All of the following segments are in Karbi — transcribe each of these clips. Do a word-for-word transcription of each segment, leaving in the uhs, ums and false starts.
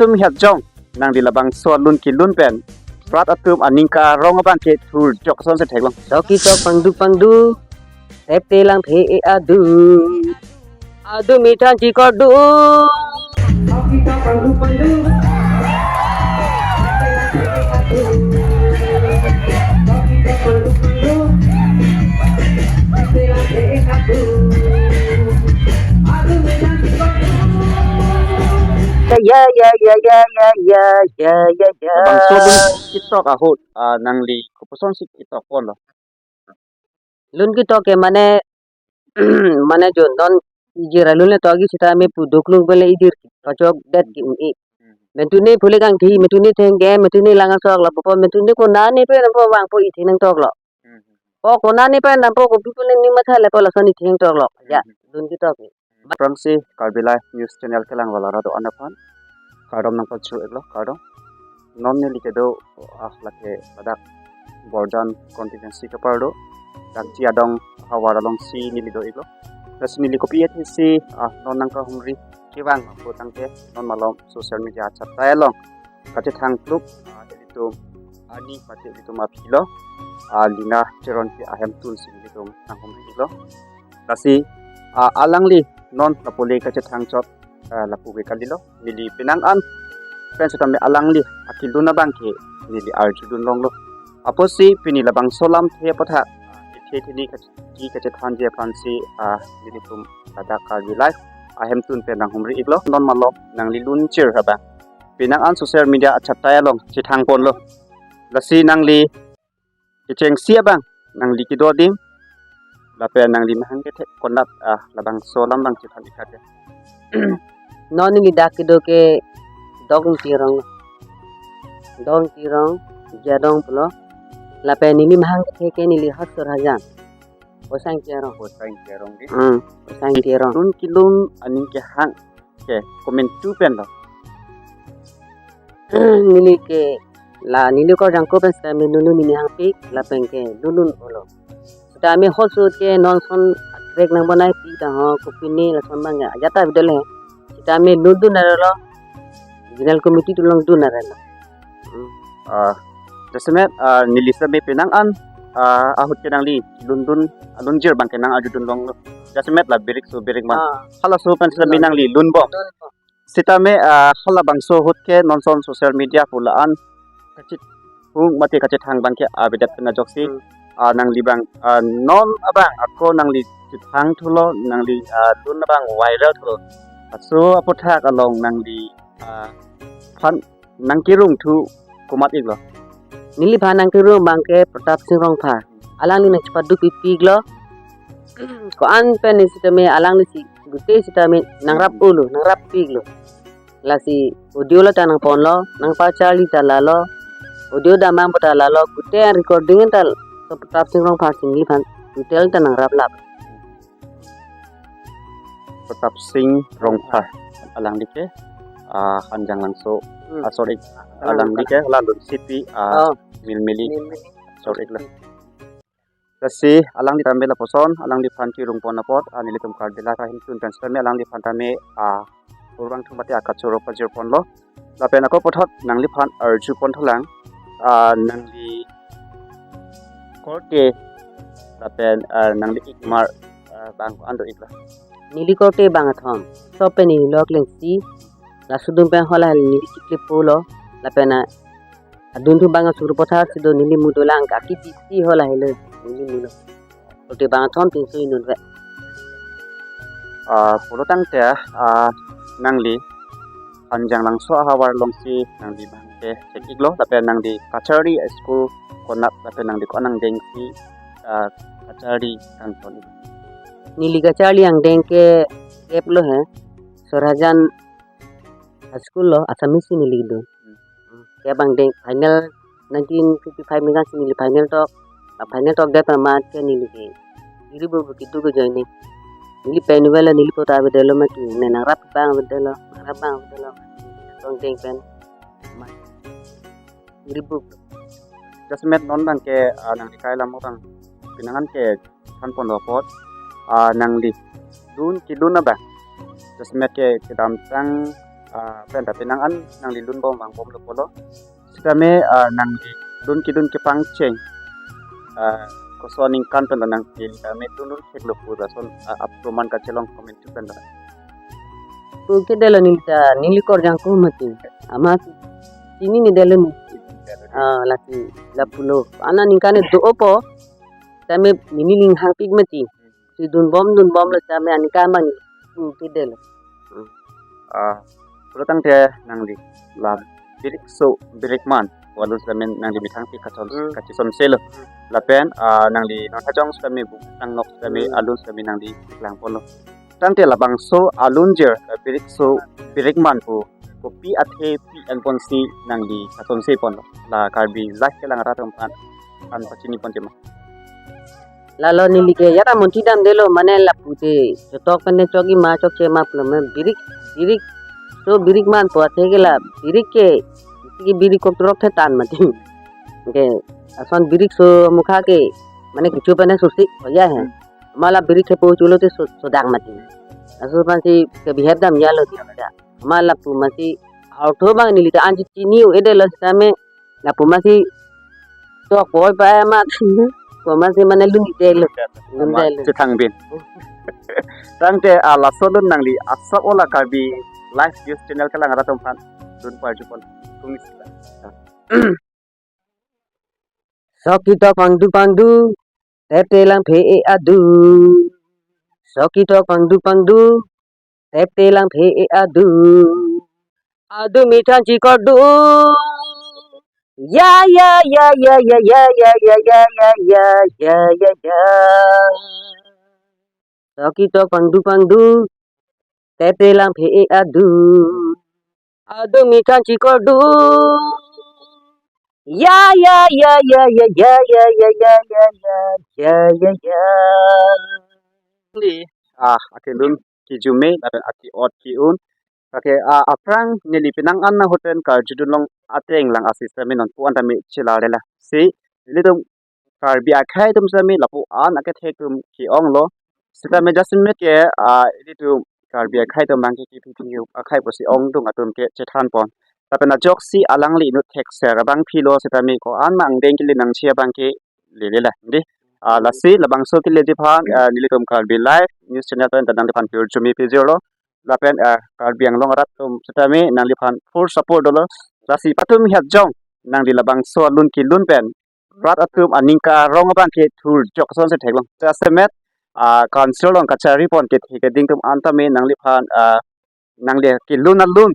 Atum het jong nangli labangso alun kelun pen rat atum aning karong abang ke thur jok son se theklong. Toki tok pangdu pangdu, tep te lang phe e adu. Adu mithan chikor du. Ya, ya, ya. Bangso alun ketok ahut, ah, nangli kopuson si ketok ponlo? Alun ketok ke mane, mane jo non ijir alun le togi sita me pu duklung pele ijir pachok det ki un-e. Mentune phule kangthi, mentune thengke, mentune lang asok lapupo, mentune konane pen po vangpo itheng nangtoklo. Po konane pen dampo kopi pule ni matha lepo lason itheng nangtoklo. Ya, alun ketok ke. Aphrangsi Karbi Live News Channel kelang wala rado anaphan kardom nangpachur iklo, kardom. Non neli kedo, ah, lake ladak Borjan constituency kepar do. Dakji adong havar alongsi neli do iklo. Lasi neli kopi athesi, ah, non nangkahumri kevang putangte non malom social media achatai along kachethang pluk, ah, ilitum ani pati ilitum aphi lo, ah, Lina Teronpi ahemtun si ilitum nanghumri iklo. Lasi, ah, alangli non lapu le kachethang chot, ah, lapu ke kalilo. Neli penang an pen setame alangli akelun abang ke neli arjudun longlo. Apotsi pini labangso alamthe aputhak, ah, ithe thini kach-, ki kachethanji aphansi, ah, nelitum ladak Karbi Live ahemtun pen nanghumri iklo. Non malom nangli lunchir abang penang an social media achatai along chethang ponlo. Lasi nangli kechengsi abang, nangli kedo adim, lapen nangli mahang kethe konat, ah, labangso alam abang chethan ik tha. Non neli dak kedo ke Dong Tirong. Dong Tirong, Jadong pulo. Lapen neli mahang kethe ke neli Hosor Hajan. Osang Tirong. Osang Tirong di. Hmm, Osang Tirong. Alun kelun aning kehang ke komantu pen lo? Neli ke la neli korjangko pen sitame lunlun neli hangpik lapen ke lunlun olo. Sitame hosut ke non son atrek nangbonaipik tangho kopine lason abang ya ajat ta video le. Sitame lunlun arlo. General committee tulong dun arlo. Hmm. Ah, jasemet, ah, neli sitame penang an, ah, ahut ke nangli lunlun alunjir abang ke nang arjudun longlo. Jasemet la birik su birik man. Ah. Halaso pen sitame nangli lunbom. Lunbom. Sitame, ah, halabangso ahut ke non son social media pu la-an kachethung mate kachethang abang ke avedet pen ajoksi. Hmm. Ah, nangli abang, ah, non abang ako nangli chethang thulo, nangli, ah, lun abang viral thulo. Laso aputhak along nangli, ah, phan nangkerung thu komat iklo? Neliphan nangkerung abang ke Pratap Sing Rongphar. Alangli nangchepaduk pipiklo. Ko-an pen sitame alanglisi gute sitame nangrap ulo, nangrap piklo. Lasi audio lo ta nangponlo, nangpacharli ta lalo, audio damnang pu ta lalo, gute recording ta so Pratap Sing Rongphar si neliphan total ta nangrap lap. Pratap Sing Rongphar alangli ke, ah, Hanjanglangso, hmm, asor ik, alangli ke, alangli C P, ah, oh, Milmili, Milmili asor iklo. Lasi alangli tame lapuson, alangliphan kerung pon apot, ah, nelitum Karbi Live ahemtun pen sitame alangliphan tame, ah, kurvangthu mate akachoro pajir ponlo. Lapen ako puthot nangliphan arju pon thulang, ah, nangli korte lapen, ah, nangli ikmar, ah, abang ko-an do iklo? Neli korte abang athom. Sop pen neli lok lengsi. Laso atum pen hala neli chikli pulo. Lapen, ah, adun thu abang asur puthot si do neli mudo lang kaki pisi hala helo neli mulo. Korte abang athom pinso inut ve. Ah, pulotangte, ah, nangli Hanjanglangso ahavar alongsi nangli abang ke chek iklo, lapen nangli kacharli school konat, lapen nangli ko-an angdeng si, ah, kacharli kangton ik? Neli kacharli angdeng ke kep lo he, Sorhajan High School lo, Assamese si neli do. Kep angdeng final nineteen fifty-five aningkan si neli final tok. La final tok det amat ke neli ke iri bu bu kitu ke joining. Neli pen vel neli pota avedetlo mati. Ne nangrap abang avedetlo, nangrap abang avedetlo. Tong teng pen. Ma. Iri bu. Jasemet non abang ke, ah, nangli kai lam abang penang an ke than pon apot, ah, nangli lun kelun abang. Jasemet ke kedamtang ah, pen ta penang an nangli lun bom vangbomlo pulo. Sitame, ah, nangli lun kelun kepangcheng, ah, koson aningkan pen nangli sitame lun lun theklo pu lason, ah, aproman kachelong komantu pen ta. Pu kedelo neli ta, neli korjang ko mati. Amat chinine delo ni. Ah, lasi lapulo. Ana aningkan do-opo. Sitame neli ning hangpik mati. Si dun bom dun bomlo sitame aningkan abang pu kedelo. Ah, pulo tangte nangli la birikso birikman pu alun sitame nangli methang pi kachon Hmm. kachesonselo. Lapen, ah, nangli non hajong sitame bu tang nok sitame Hmm. alun sitame nangli klangponlo. Tangte labangso alunjir, eh, birikso birikman pu kopi athe pi anponsi nangli kachonse ponlo? La Karbi Live kelang rat atum aphan, aphan pachini ponte ma? Lalo neli ke ajat amonti damdelo, mane lapu te chotok pen ne chokji ma chokche ma pulo, mane birik, birikso birikman pu athe ke la birik ke, isi ke birik kok turok the tan mati. Ke ason birikso mukha ke, mane kecho pen ne susi, oh ya he. Hmm. Amat la birik kepo chulo te so-, sodak mati. Laso aphansi ke bihep damjalo dia. Amat lapu amatsi auto abang neli ta anji chini-o-edelo sitame lapu amatsi tok poi pa amat. Ko amatsi mane lun-edelo. Lun-edelo. Amat chethang bin. Tangte, ah, laso alun nangli asap ola Karbi Live News Channel kelang rat atum aphan lun parjupon. Kung isi. Sok ketok pangdu pangdu, tep te lang phe e adu. Sok ketok pangdu pangdu, tep te lang phe e adu. Adu methan chikor du. Ya, ya, ya. Sok ketok pangdu pangdu, tep te lang phe e adu. Adu methan chikor du. Ya, ya, ya. Neli, ah, akelun kejume, lapen ake-ot ke-un. Lake, ah, aphrang neli penang an ahut pen karjudun long ateng lang asystem non pu an tame chelarela. Si, nelitum Karbi akhei atum sitame lapu an akethek atum ke-onglo. Sitame jasemet ke, ah, ilitum Karbi akhei atum abang ke kephi phi akhei pusi ongdung atum ke chethanpon. Lapen ajoksi alangli inut thekser abang philo sitame ko-an ma angdeng kele nangji abang ke lelela, dei. Ah, lasi labangso keleji aphan, ah, nelitum Karbi Live News Channel pen ta nangliphan pirjume pijirlo. Lapen, ah, Karbi Anglong arat atum sitame nangliphan full support dolo. Lasi patumi hajong nangli labangso alun kelun pen rat atum aning karong abang ke thurjok asonsi theklong. Jasemet, ah, council along kacharipon kethe keding atum an tame nangliphan, ah, nangli kelun alun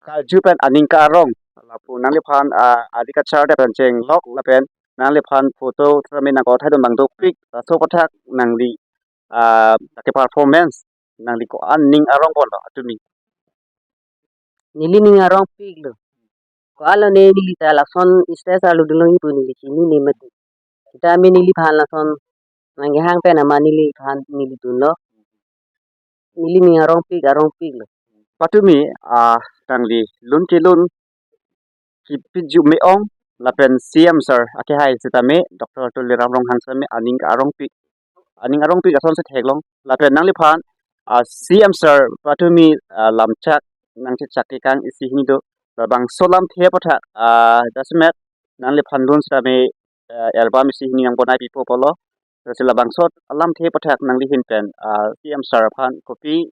karju pen aning karong. Lapu nangliphan, ah, adi kachar de pen chenglok lapen nangliphan photo tame nangkothai dun abang dopik. Laso aputhak nangli, ah, ke performance nangli ko-an ning arongponlo patumi? Neli ning arongpiklo. Ko-an lo ne neli ta lason stage arlo dunlongji pu neli chinine mati. Sitame neliphan lason nangkehang pen amat neliphan neli dunlo. Neli ning arongpik, arongpiklo. Patumi, ah, nangli lun kelun kepijume-ong lapen C M sir akehai sitame Doctor Tuliram Ronghang sitame aning arongpik, aning arongpik asonsi theklong. Lapen nangliphan, ah, C M sir patumi, ah, lamchak nangchechak kekang isi hini do. Labangso alamthe aputhak, ah, jasemet nangliphan lun sitame, ah, album isi hini nangponai pipo pulo. Lasi labangso alamthe aputhak nangli ahin pen, ah, C M sir aphan kopi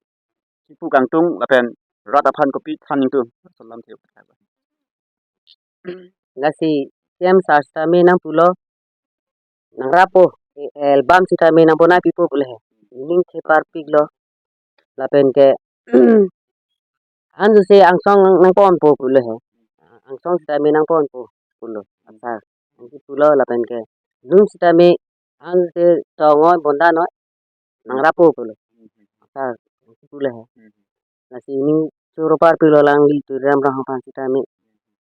kipu kangtung lapen rat aphan kopi than ingtung? Laso alamthe aputhak. Lasi C M sir sitame nangpulo, nangrapo, eh, album sitame nangponai pipo pulo he. Ning theparpiklo. Lapen ke, anju se angsong nang, nangponpo pulo he. Angsong sitame nangponpo pulo. Asa, anju pulo lapen ke, lun sitame anju se tongoi bondanoi nangrapo pulo. Asa, anju pulo he. Lasi ning choro parpiklo alangli Tuliram Ronghang aphan sitame.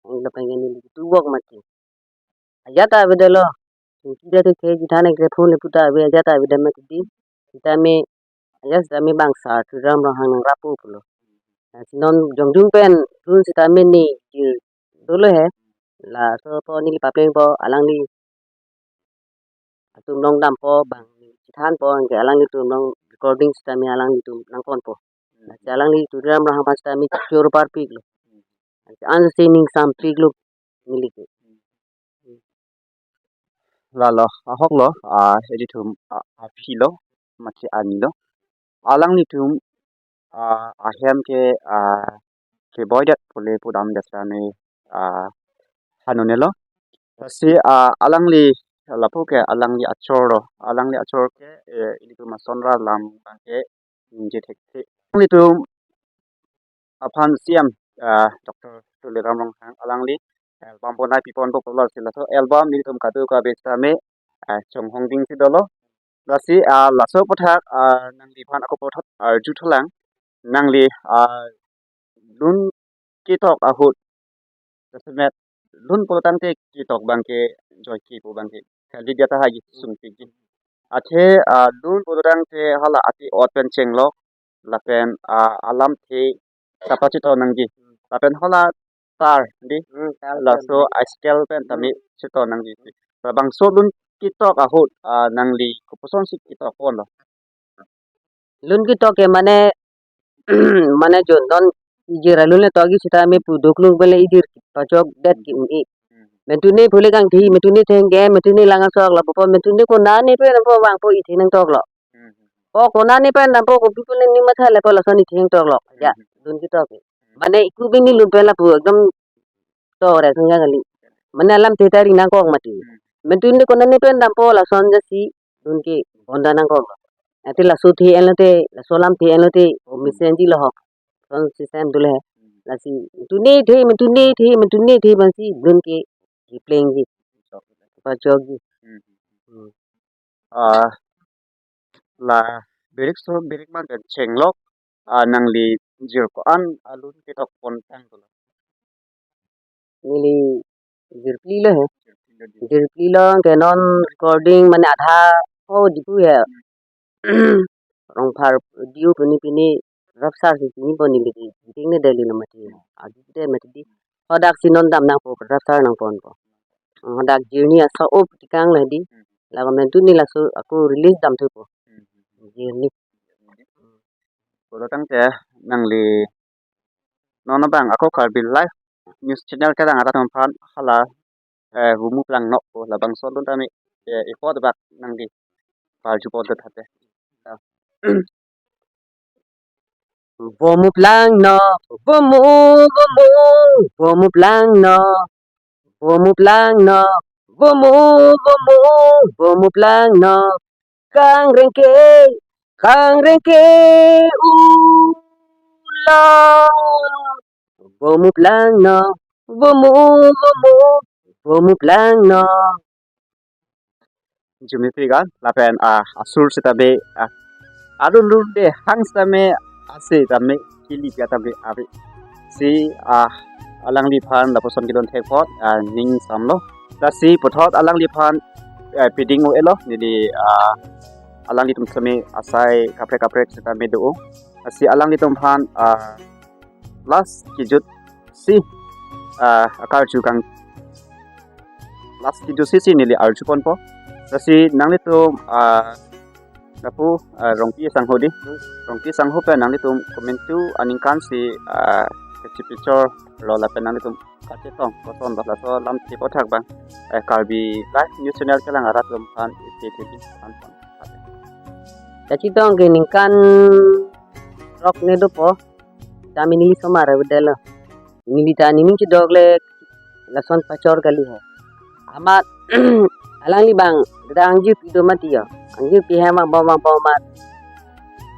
Lapen ke neli tuwok mati. Ajat avedetlo. Kita tu ke kita ne ke phone le puta ave ajat avedetlo mati. Sitame ajat sitame bang sir Tuliram Ronghang nangrapo pulo. Lasi non jongjung pen lun sitame ne jir dolo he. Laso apo neli paplengpo alangli atum longdampo bang chethanpo anke alanglitum long recording sitame alanglitum nangponpo. Lasi alangli Tuliram Ronghang aphan sita mi choro parpiklo. Lasi ansi ning sampiklo neli ke. Lalo, ahoklo, ah, ilitum, ah, aphilo, mate anilo. Alanglitum, ah, ahem ke, ah, keboidet pule pudam dasrame, ah, hanunelo. Lasi, ah, alangli, lapu ke alangli achorlo, alangli achor ke, eh, ilitum asonra alam abang ke ningje thekthe. Alanglitum aphan C M, ah, Doctor Tuliram Ronghang alangli album bonai piponpo pulo, lasi laso album nelitum kadokave sitame, ah, chonghong dingsi dolo. Lasi, ah, laso aputhak, ah, nangliphan ako puthot arjuthulang, nangli, ah, lun ketok ahut, jasemet lun pulo tangte ketok abang ke joike pu abang ke kali dia ta hagi sungpikji. Athe, ah, lun pulo tangte hala ati ot pen chenglok, lapen, ah, alamthe ta pachito nangji. Lapen hala tar, di, Hmm, tar laso pen. Askel pen tame chito nangji. Labangso lun ketok ahut, ah, nangli koposonsi ketok ponlo? Lun ketok ke mane, mane jo non ijir alun le tokji sitame pu doklung pen le ijir pachokdet ke un-e. Mentune pule kangthi, mentune thengke, mentune lang asok lapu po, mentune konane pen po vangpo, ithe nangtoklo. Po konane pen dampo, kopi pule ni matha lepo, lason ithe nangtoklo. Ya, lun ketok ke. Mane iku bini lun pen lapu ekdom tore sangya kali. Mane alamthe ta ri nangkok mati. Mentune konane pen dampo, lason jasi lun ke bonda nangkok. Ati laso the enlote, laso alamthe enlote, o mesen ji lahok. Son system dule. Lasi mentune the, mentune the, mentune the, bansi lun ke keplengji, pachokji. Hmm. Ah, la birik so birik man kan chenglok, ah, nangli jir ko-an alun ketok pon tanglo? Neli jirplilo he. Jirplilo ke non recording mane adha ho dipu he. Rongphar diu pini pini rapsar si pini poni bidi. Biting ne deli lo mati. Agi de mati di. Hodak si non dam nangpo, rapsar nangponpo. Hodak jirni asa up tikang le di. Laga mentune laso ako release damthupo. Jirni. Pulo tangte nangli non abang ako Karbi Live News Channel kelang arat aphan hala, eh, Vomu Plang Nok pu labangso alun tame, eh, ipot bak nangli parju pon thate. Vomu Plang Nok, Vomu, Vomu, Vomu Plang Nok, Vomu Plang Nok, Vomu, Vomu, Vomu Plang Nok. Kangreng ke, kangreng ke ulo. Vomu Plang Nok, Vomu, Vomu, Vomu Plang Nok. Jumipri gan, lapen, ah, asur sitame, ah, aru lur de hang sitame, ase tame, kili pia tame, ave. Si, ah, alangliphan lapuson kedon thekpot, ah, ning samlo. Lasi puthot alangliphan, eh, piding o elo, neli, ah, alanglitum sitame asai kaprek kaprek sitame do. Lasi alanglitum aphan, ah, last kejut si, ah, akarju kang last kejut si si neli arju ponpo. Lasi nanglitum, ah, lapu, ah, Rongpi sangho di. Rongpi sangho pen nanglitum komantu aningkan si, ah, kachipicture lo lapen nanglitum kachetong koson ba laso alamthe aputhak abang, eh, Karbi Live News Channel kelang arat atum aphan isi thedi an pon. Kachetong ke ningkan throk ne dopo. Tame neli somar avedetlo. Neli ta nening chedok le lason pachor kali he. Amat alangli abang, dada angjir pi do mati yo. Angjir pi he mak bom mak bom mat.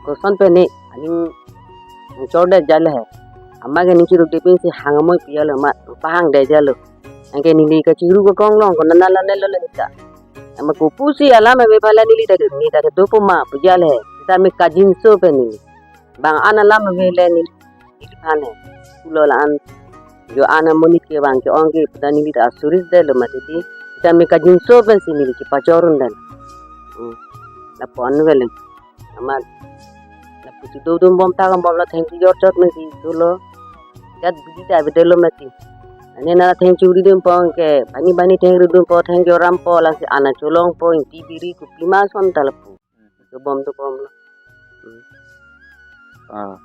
Koson pen ne aning chordet jalo he. Amat ke ning chiruk dipin si hang amoi pi jalo mat. Pahang det jalo. Anke neli kachiruk akong long konat lo ne lo le ta. Amat kopusi alam ave pala neli ta ke, neli ta ke dopo ma pu jalo he. Sitame kajinso pen neli. Bang an alam ave le neli, neli aphan he. Pulo la-an jo an amonit ke bang ke-ong ke puta neli ta asuris detlo mati di. Sitame kajinso pensi neli kepachor un det. Hmm. Lapu-an ave le. Amat lapu si dodun bom ta bom lo thengpi jorchot pensi dolo. Jat bidi ta avedetlo mati. Ane nana thengpi ridunpo ke, bani bani thengpi ridunpo, thengpi jorampo, lasi ana cholongpo, ingti biri kopi ma ason ta lapu. Dobom dobom lo. Hmm. Ah.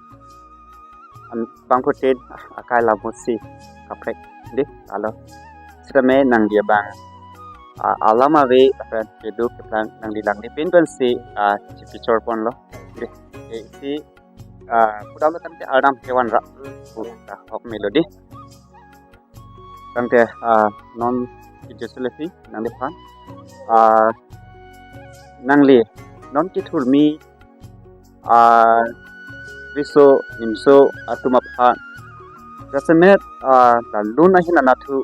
an-, bangphutin akai lapusi kaprek dei, alo. Sitame nangli abang, ah, alam ave, lapen kedo keplang nangli langdepin pensi, ah, chipachor ponlo dei. Eh, si, ah, pudamlo tangte Arnam kevan ra, pu ta hok melo dei. Tangte, ah, non kejut selepi nangliphan. Ah, nangli non kethurmi, ah, riso nimso atum aphan jasemet, ah, la lun ahin anatthu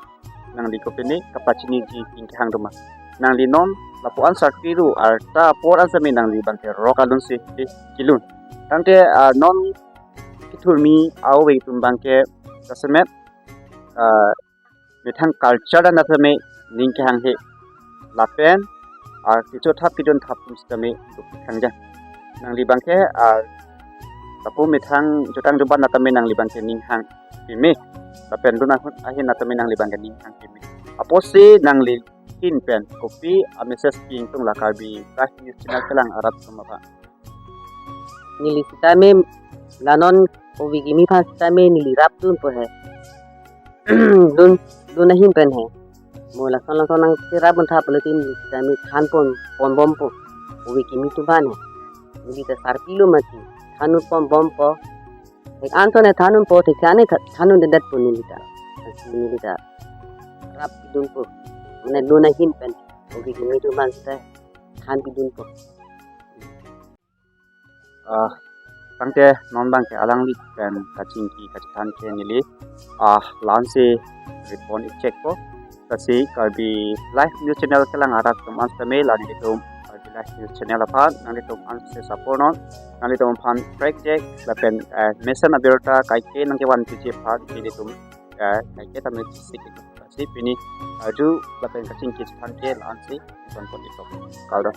nangli kopine kapachiniji ning kehang doma? Nangli non lapu-an sarpi ru arta apor an sitame nangli abangke rok alunsi dei kelun. Tangte, ah, non kethurmi a-ove atum abangke jasemet, ah, methang culture an sitame ning kehanghe. Lapen, ah, kechothap kejunthap atum sitame duk kehang jang. Nangli abangke, ah, lapu methang jutang juban an sitame nangli abangke ning hang peme. Lapen lun ahut ahin an sitame nangli abangke ning hang peme. Apotsi nangli ahin pen kopi a-message pi ingtung la Karbi Live News Channel kelang arat atum aphan? Neli sitame la non ove kimi aphan sitame neli rapdunpo he. Lun, lun ahin pen he. Mo lason lason nangcherap buntha pulote neli sitame than pon, ponbompo ove kimi atum aphan he. Neli ta sarpi lo mati, than ponbompo. Thek anson ne than unpo, thek an ne tha-, than un detpo neli ta. Lasi neli ta rapdunpo. Mane lun ahin pen ove kimi atum aphan sita than pidunpo. Ah, tangte non abangke alangli pen kachingki kachethan ke neli, ah, la-ansi report ik chekpo. Lasi Karbi Live News Channel kelang arat atum an sitame la nelitum Karbi Live News Channel aphan nanglitum ansi support non, nanglitum aphan prek jek lapen, eh, mesen abirta kaike nangkevan piji aphan nelitum, eh, kaike tame chisik. Lasi pini arju lapen kachingki chethan ke la-ansi ison pon ikpo. Kardom.